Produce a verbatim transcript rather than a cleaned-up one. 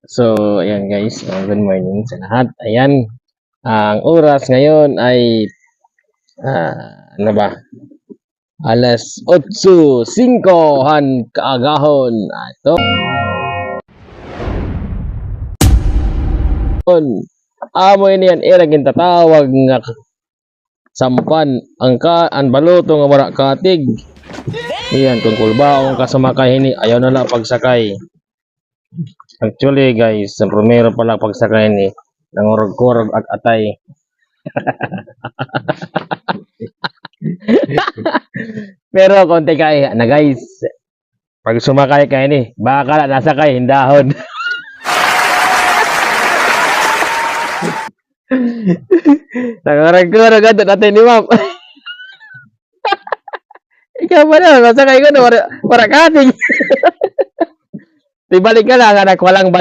So, ayan guys, uh, good morning sa lahat. Ayan, ang oras ngayon ay, ah, ano ba? Alas otso singko han kaagahon. Ato. Amo ini an ira gintatawag nga sampan, an ka-, an baluto nga wara katig. Iyan, kon kulbaon ka sumakay hini, ayaw na la pagsakay. Actually, guys, an primero pa la pagsakay hini, nangurog-kurog ak atay. Pero kon tikay na, guys, pag sumakay ka hini, baka la nasakay hin dahon. Nangurog-kurog adto natin ni Ma'am. Ikaw pa na, masakay ko na, wara, wara katig. Di balik ka na, nga nagwalang balik.